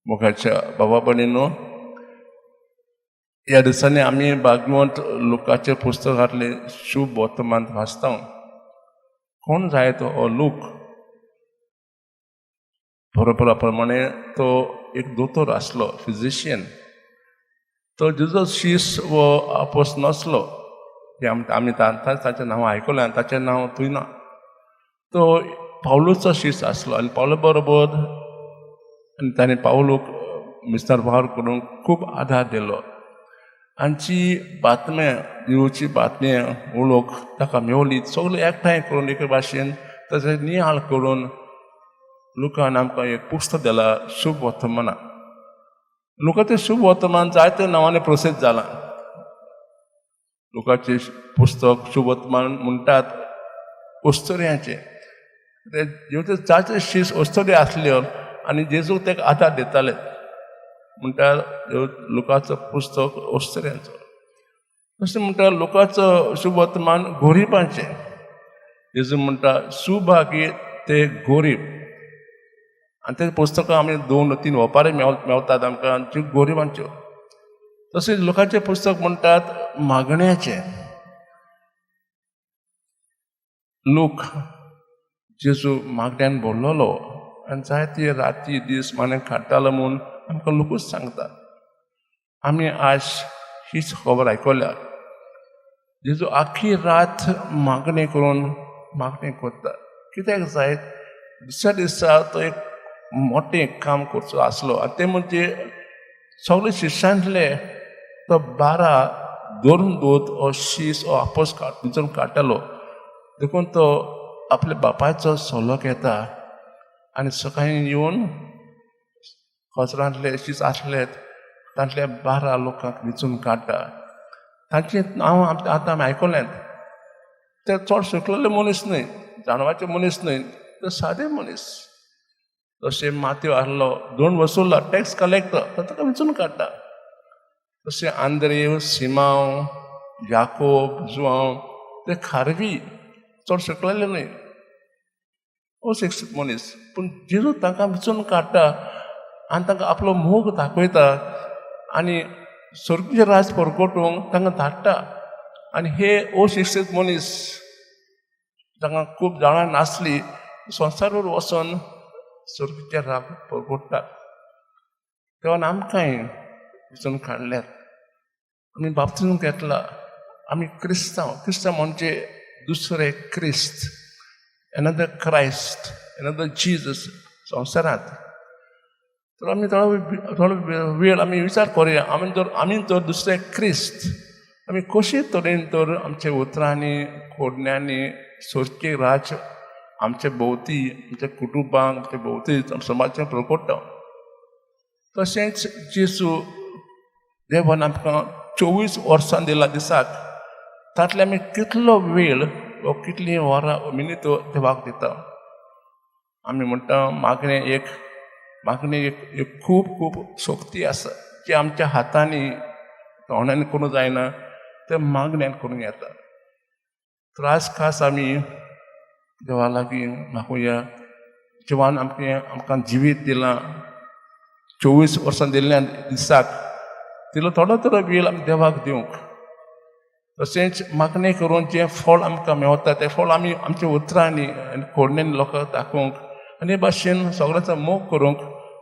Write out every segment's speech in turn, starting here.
मोगाच्या बाबा भयणीनो, ह्या दिसांनी आमी भागवंत लुकाचें पुस्तकांतलें शुभ वर्तमान वाचता. कोण जाय तो हो लूक? बरोबरा प्रमाणे तो एक दोतोर आसलो, फिजिशियन. तो जेजू शीस वो आपोस नासलो. आमी ताचें नांव आयकलें आनी ताचें नांव थंय ना. तो पावलूचो शीस आसलो आनी पावलो बरोबर आनी ताणें पावलूक मिस्तार वावर करूंक खूब आदार दिलो. आमची बातम्या, दिवची बातम्या उलोवंक ताका मेवली. सगळें एकठांय करून एके भाशेन ताचें नियाळ करून लुकान आमकां एक पुस्तक दिलां, शुभ वर्तमाना. लुकाचें शुभ वर्तमान जायते नांवांनी प्रसिद्ध जालां. लुकाचें पुस्तक शुभ वर्तमान म्हणटात अस्तुऱ्यांचें. ते जायते शीस अस्तुरी आसल्यो आनी जेजूक ताका आदार दिताले. म्हणटा लुकाचो पुस्तक अस्तुऱ्यांचो. तशें म्हणटा लुकाचो शुभ वर्तमान गोरिबांचें. जेजू म्हणटा, सुभागी ते गोरीब. आनी ते पुस्तकां आमी दोन तीन ओपारी मेवतात आमकां, त्यो गोरिबांच्यो. तशेंच लुकाचें पुस्तक म्हणटात मागण्याचें. लोक जेजू मागण्यान भरलेलो आनी जायते राती दीस मागण्यान काडटालो म्हूण आमकां लोकूच सांगता. आमी आज हीच खबर आयकल्या. जेजू आख्खी रात मागणें करून मागणें करता. कित्याक जायत, दुसऱ्या दिसा तो एक मोटें काम करचो आसलो आनी तें म्हणजे सगळे शिश्यांतले तो 12 धर्मदूत हो शीस हो आपोस विचून काडटालो. देखून तो आपल्या बापायचो सल्लो घेता आनी सकाळीं येवन खजरांतले शीस आसले तांतल्या 12 लोकांक विचून काडटा. तांचें नांव आतां आमी आयकलें. ते चड शिकलेले मनीस न्हय, जाणवाचे मनीस न्हय, ते सादे मनीस. जशें माथ्यो आहलो दोन वसुल्ला टॅक्स कलेक्टर, तो ताका विचून काडटा. तशें आंद्रेव, सिमांव, याकोब, जुआंव, ते खारवी, चड शिकलेले न्हय, अशिक्षीत मनीस. पूण जेजू तांकां विचून काडटा आनी तांकां आपलो मोग दाखयता आनी स्वर्गीय राज परगटूंक तांकां धाडटा. आनी हे अशिक्षीत मनीस, तांकां खूब जाणां नासली, संवसारार वचोन स्वर्गीचे राज परगटतात. तेन्ना आमकांय विचून काडल्यात. आमी बाप्तिज्म घेतला. आमी क्रिस्तांव. क्रिस्तांव म्हणजे दुसरे क्रिस्त, एनदर क्रायस्ट, एनदर जीजस संवसारांत. तर आमी थोडो थोडो वेळ आमी विचार करुया, आमी जर दुसरे क्रिस्त, आमी कशे तरेन तर आमच्या उतरांनी कोडण्यांनी स्वर्गीय राज आमच्या भोंवती, आमच्या कुटुंबांक, आमच्या भोंवती समाजाक प्रकोट्टा. तशेंच जेजू देवान आमकां 24 वर्सां दिला दिसाक, तातले आमी कितलो वेळ वा कितलीं वरां मिनितो देवाक दिता? आमी म्हणटा, मागणें एक खूब खूब शक्ती आसा, जी आमच्या हातांनी तोंडांनी करूंक जायना, तें मागण्यान करूंक येता. तर आज खास आमी देवा लागीं मागुया. देवान आमकां जिवीत दिलां, 24 वर्सां दिल्ल्यान दिसाक तितलो थोडो थोडो वेळ आमी देवाक दिवंक. तशेंच मागणें करून जें फळ आमकां मेवता, तें फळ आमी आमच्या उतरांनी आनी कोडण्यानी लोकांक दाखोवंक आनी हे भाशेन सगळ्यांचो मोग करूंक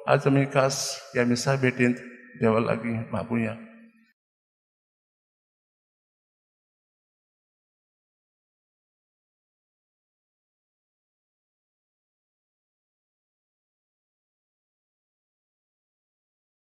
आज आमी खास ह्या मिसा भेटींत देवा लागीं मागुया.